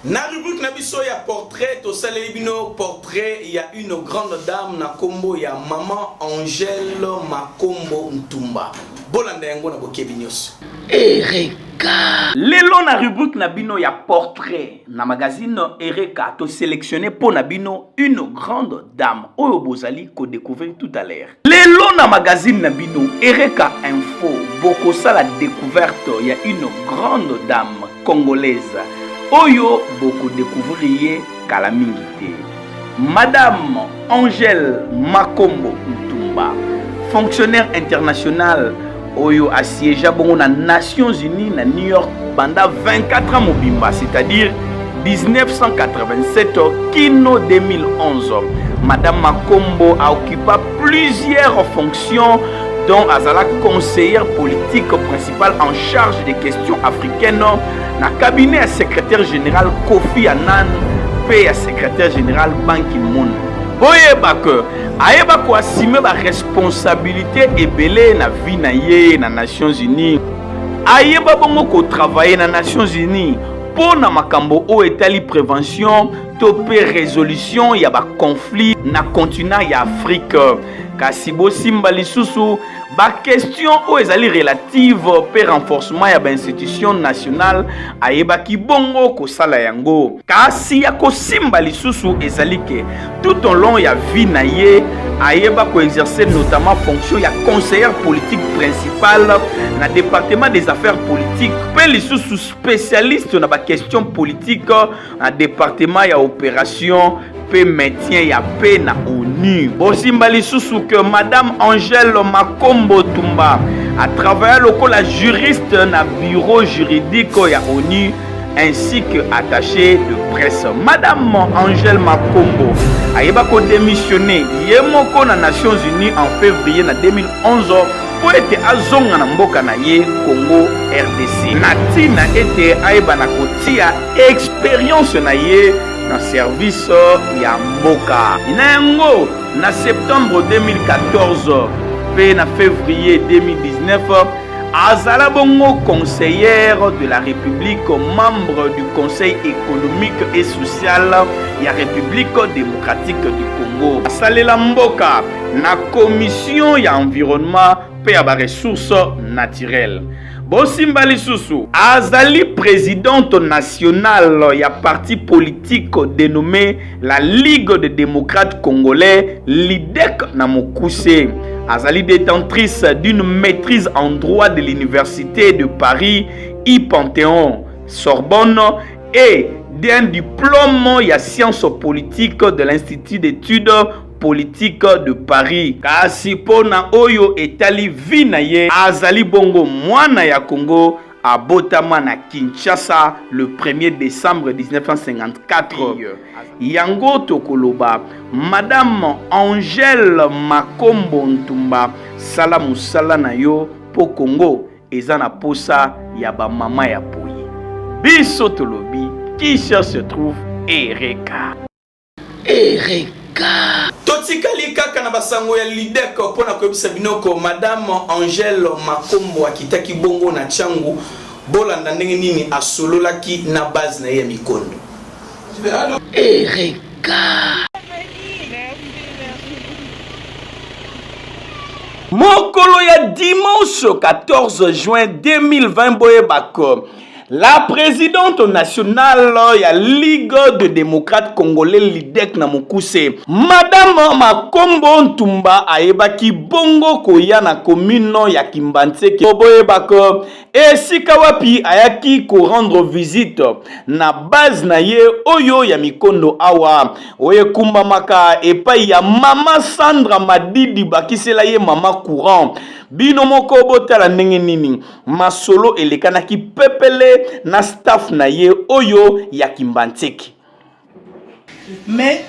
Na rubrique na biso ya portrait, tosaleli bino portrait ya une grande dame na kombo ya maman Angèle Makombo Ntumba. Bolanda yango na bokebi nyonso. Ereka. Lelo na rubrique na bino ya portrait na magazine Ereka, to sélectionner mpo na bino une grande dame oyo bozali ko découvrir tout à l'heure. Lelo na magazine na bino Ereka Info bokosala decouverte ya une grande dame congolaise oyo boko decouvrir ye kala mingi te. Madame Angèle Makombo Ntumba, fonctionnaire international oyo asiégea bongo na Nations Unies na New York banda 24 ans mobimba, c'est-à-dire 1987 kino 2011. Madame Makombo a occupé plusieurs fonctions dont azala conseillère politique principale en charge des questions africaines na cabinet ya secrétaire général Kofi Annan mpe ya secrétaire général Ban Ki-moon. Boyeba que ayeba koassume ba responsabilité ebele na vie na ye na Nations Unies. Ayeba bongo kotravailler na Nations Unies mpo na makambo oyo etali prévention to mpe résolution ya ba conflit na continent ya Afrique. Kasi bosimba lisusu ba question oyo ezali relative mpe renforcement ya ba institution nationale, ayebaki bongo kosala yango. Kasi ya kosimba lisusu ezali ke tout au long ya vie na ye ayeba koexercer notamment fonction ya conseillère politique principale na département des affaires politiques mpe lisusu spécialiste na ba question politique na département ya opération mpe maintien ya paix na ONU. Bosimba lisusu que Madame Angèle Makombo Tumba a travaillé lokola juriste na bureau juridique ya ONU ainsi que attaché de presse. Madame Angèle Makombo ayeba ko démissionner ye moko na Nations Unies en février na 2011 mpo ete azonga na mboka na ye Congo RDC, na ntina ete ayeba na kotia expérience na ye na service ya mboka. Na yango na septembre 2014 mpe na février 2019 azala bongo conseillère de la République, membre du Conseil économique et social ya République démocratique du Congo. Asalela mboka na commission ya environnement mpe ya ba ressources naturelles. Bosimba lisusu azali présidente nationale ya parti politique dénommé la Ligue des démocrates congolais, LIDEC na mokuse. Azali détentrice d'une maîtrise en droit de l'université de Paris I Panthéon Sorbonne et d'un diplôme ya sciences politiques de l'Institut d'études politiques de Paris. Kasi mpona oyo etali vie na ye, azali bongo mwana ya Congo, abotama na Kinshasa le 1er décembre 1954. Yango tokoloba Madame Angèle Makombo Ntumba, sala mosala na yo po Congo eza na posa ya bamama ya poye. Biso tolobi qui cherche trouve. Ereka. Ereka. Totikali kaka na basango ya Lidek mpo na koyebisa binoko Madame Angèle Makombo akitaki bongo na Tshangu. Bolanda ndenge nini asololaki na base na ye ya Mikondo. Ereka. Mokolo ya dimanche 14 juin 2020, boyebako la présidente nationale ya Ligue de démocrates congolais, LIDEC na mokuse, Madame Makombo Ntumba, ayebaki bongo koya na commune ya Kimbanseke. Boyebako esika wapi ayaki korendre visite na base na ye oyo ya Mikondo awa, oyo ekumbamaka epai ya Mama Sandra Madidi, bakisela ye Mama Courant. Bino moko botala ndenge nini masolo elekanaki pepele na staff na ye oyo ya Kimbanseke. Mais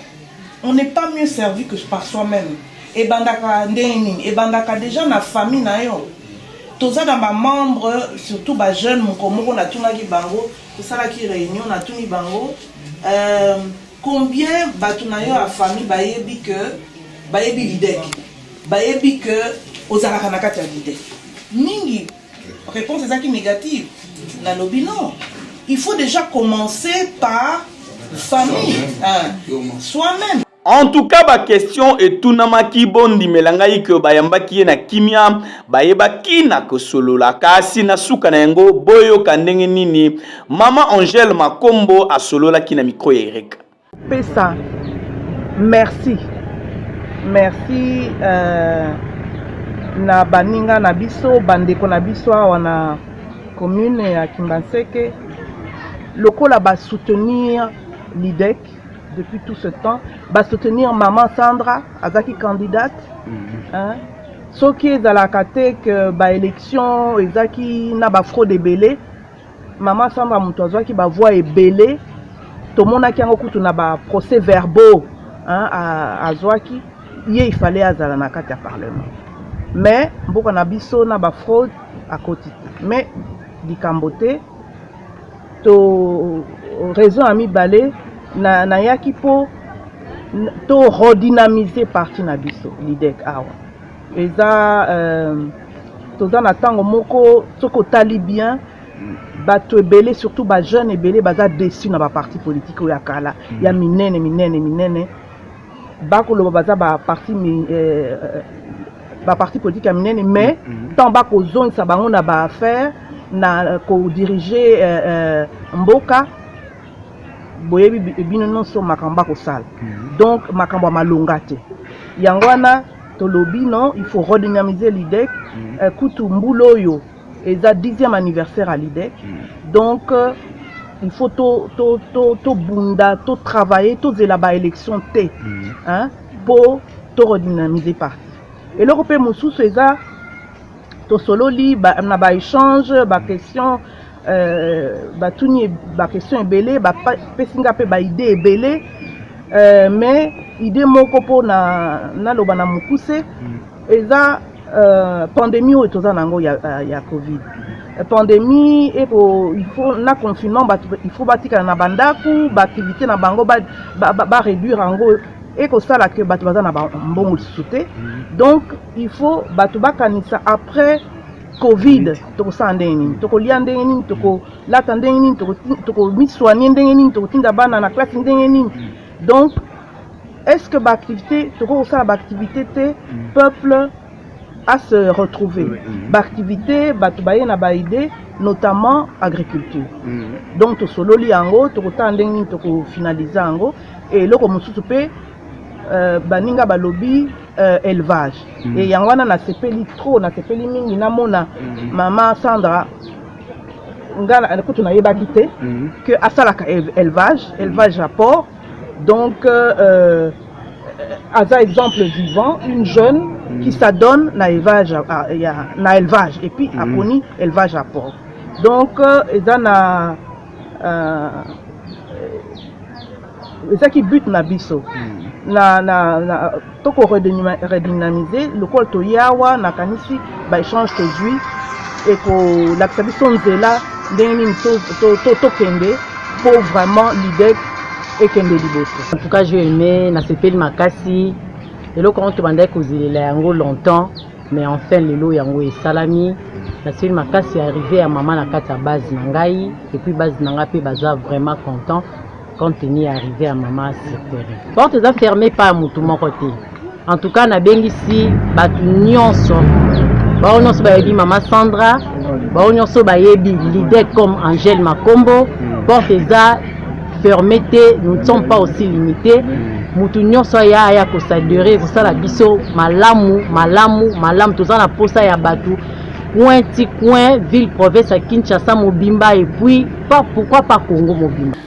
on n'est pas mieux servi que par soi-même. Ebandaka ndenge nini? Ebandaka déjà na famille na yo. Toza na bamembre, surtout bajeune. Moko moko natunaki bango, tosalaki réunion, natuni bango combien bato na yo ya famille bayebi ke bayebi Lidek, bayebi ke ozalaka na kati ya Lidek. Mingi réponse ezalaki négative. Nalobi non. Il faut déjà commencer par famille, hein, soi-même. En tout cas ba question etunamaki, bondimela ngai ke bayambaki ye na kimia, bayebaki na kosolola. Kasi na suka na yango, boyoka ndenge nini mama Angèle Makombo asololaki na micro ya Ereka. Pesa merci, merci na baninga na biso, bandeko na biso awa na commune ya Kimbanseke, lokola basoutenir l'IDEC depuis tout ce temps, basoutenir maman Sandra azalaki candidate, hein? Soki ezalaka te ke baélection ezalaki na bafraude ebele, mama Sandra moto azwaki bavoix ebele. Tomonaki yango kutu na baprocès verbaux, hein, azwaki ye, il fallait azala na kati ya parlement, mais mboka na biso na bafraude, akoti te. Mais likambo te. To raison ya mibale, nayaki mpo to redynamiser parti na biso l'IDEC. Awa eza toza na ntango moko, soki otali bien, bato ebele, surtout bajeune ebele, baza déçu na baparti politique oyo ya kala, ya minene minene minene. Bakoloba baza baparti, baparti politique ya minene, mais ntango bakozongisa bango na baaffaire na kodirige mboka, boyebi bino nyonso makambo bakosala. Donc makambo ya malonga te. Yango wana tolobi non, il faut redynamiser l'IDEC. Kutu mbula oyo eza 10e anniversaire ya l'IDEC. Donc il faut tobunda, to, to, to totravailler, tozela baélection te, hein, mpo to redynamiser parti. Eloko mpe mosusu eza, tosololi na baéchange, baquestion, batuni baquestion ebele, bapesi nga mpe baidée ebele, mais idée moko mpo na naloba na mokuse eza pandémie oyo toza nango ya Covid. Pandémie eko, il faut na confinement, bato il faut batikala na bandako, baactivité na bango baréduire ba, ba yango, ekosala ke bato baza na bambongo lisusu te. Donc il faut bato bakanisa après Covid tokosala ndenge nini, tokolia ndenge nini, tokolata ndenge nini, tokomisoigne ndenge nini, tokotinda bana na classe ndenge nini. Donc est ce que baactivité, tokoki kosala baactivité te, peuple à se retrouver, baactivité, bato baye na baidée, notamment agriculture. Donc tosololi yango, tokotala ndenge nini tokofinalize yango. Eloko mosusu mpe, baninga balobi élevage. E yango wana nasepeli trop, nasepeli mingi namona mama Sandra. Nga kutu nayebaki te ke asalaka élevage, élevage ya porc. Donc aza exemple vivant, une jeune qui s'adonne na élevage, na élevage, et puis aponi élevage ya porc. Donc eza na ezaki but na biso na toko redynamiser. Lokola toye awa, nakanisi baéchange tozwi ekolakisa biso nzela ndenge nini tokende mpo vraiment l'IDEC ekende liboso. En tout cas, j'ai aimé, nasepeli makasi. Eloko yango tobandaki kozelela yango longtemps, mais enfin lelo yango esalami. Nasepeli makasi ya arrivée ya mama na kati ya base na ngai, et puis base na ngai mpe baza vraiment content compte tenu ya arrivée ya mama sur terrain. Porte eza fermé pa ya motu moko te. En tout cas, nabengisi bato nyonso, bao nyonso bayebi mama Sandra, bao nyonso bayebi leader comme Angèle Makombo. Porte eza fermé te, nous ne sommes pas aussi limités. Motu nyonso aya koadhérer, kosala biso malamu, malamu, malamu. Toza na posa ya bato coin ti coin, ville province ya Kinshasa mobimba, et puis pas, pourquoi pas Congo mobimba.